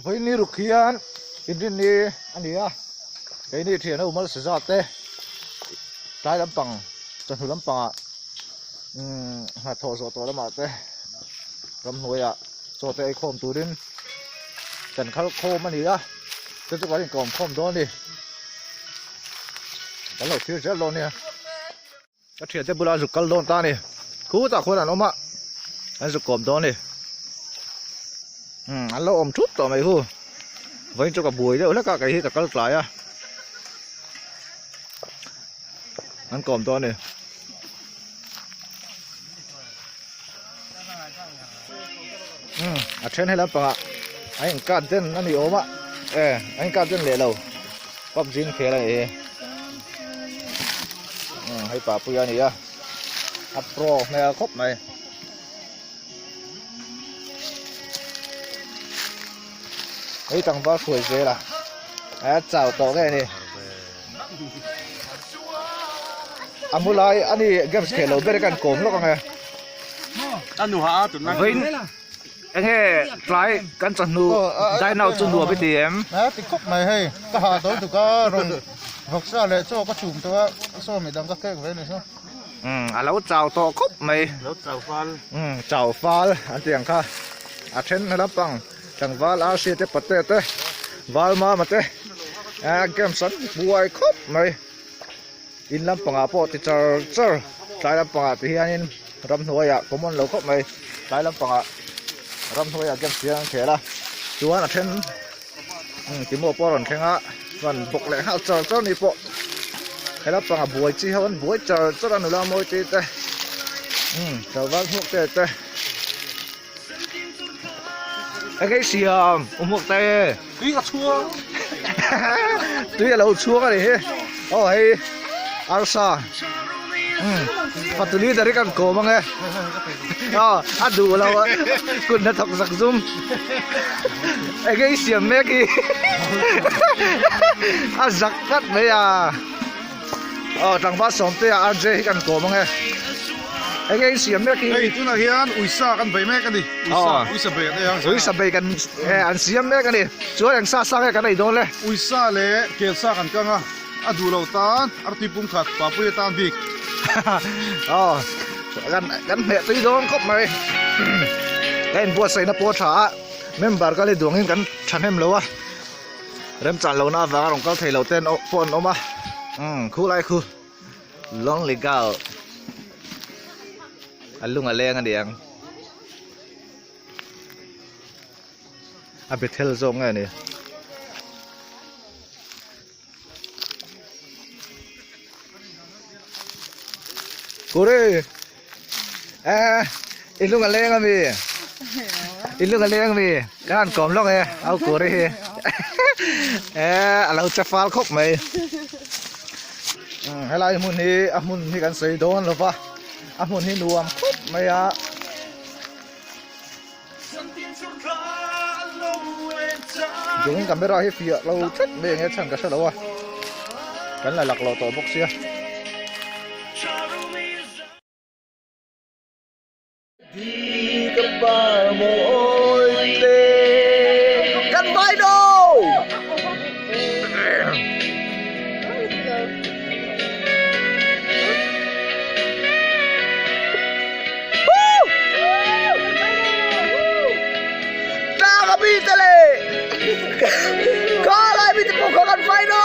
Vawiin ruk hian inrinni a ni a, keini thian ho malsa zat te tlai lampang chawhnu lampangah umm hnathawh zawh tawh lamah te ramhnuaiah chaw te ei khawm turin kan khal khawm a ni a, chu chu kan inkawm khawm dawn a ni, kan lo thlir zel dawn nia. Ka thiante bulah zuk kal dawn ta a ni khutah khuan an awm a an zuk kawm dawn a ni umm an lo awm thup tawh mai hu vawiin chu ka buai deuh hlek a kei hi ka kal tlai a an kawm dawn a ni. Umm a then he lampangah a inkat den a ni awm a e a inkat den leh lo pubg in khel a ni hi umm hei papui a ni a a pro hmel khawp mai. Hei tlangval hruai zel a a chau tawh nge ni. A mu lai a ni games khel lo ber kan kawm lawk ang e. Vawiin enge tlai kan chawhnu dine out chu nuam i ti em? A ti khawp mai hei ka ha dawn tuk a rawn vawksa leh chaw ka chhum tawh a saw midang ka kek ve a ni chu. Umm a lo chau tawh khawp mai. Lo chau fal. Umm chau fal an ti ang kha a then lampang. Tlangval Arsia te pate te Valmama te eh games an buai khawp mai in lampangah pawh ti char char tlai lampangah ti hianin ramhnuaiah common lo khawp mai tlai lampangah ramhnuaiah games hian an khel a chuan a then umm timo pawh a rawn thleng a chuan bawk leh nghal char char ni pawh he lampangah buai chi ho an buai char char a nula mawi te te umm tlangval hmuak te te. Eng ei siam u hmuak te tui a chhuang tui a lo chhuang a ni hi aw hei arsa umm patuli dar hi kan kawm ang e aw a duh lo a kut hnathawk zak zum eng ei siam mek hi a zak tlat mai a. Aw tlangval sawmte ah RJ hi kan kawm ange enge in siam mek hi hei tunah hian uisa kan bei mek ani uisa uisa bei an ei a uisa bei kan an siam mek ani chuan eng sa sa nge kan ei dawn le uisa leh kel sa kan kang a a duh lo tan artui pum khat papui atan bik aw kan kan hmeh tui dawn khawp mai ka inbuatsaihna pawh a tha a member ka lei duangin kan thahnem lo a. Remchan lohna avanga rawn kal thei lo ten pawh an awm a umm khu lai khu lonely girl a lung a leng a niang a bethel zawk nge ni Kuri eh i lung a leng ami i lung a leng ami ka han kawm lawk e au kuri hi eh a lo che fal khawp mai helai hmun hi a hmun hi kan sawi dawn lo va a hmun hi nuam khawp mai a. Dungin camera hi fiah lo tlat mai enge chhan ka hre lo a kan la lak lo tawh bawk sia. Kan vai do. Tlang a bi te le Kha lai mi te pawh kha kan fai lo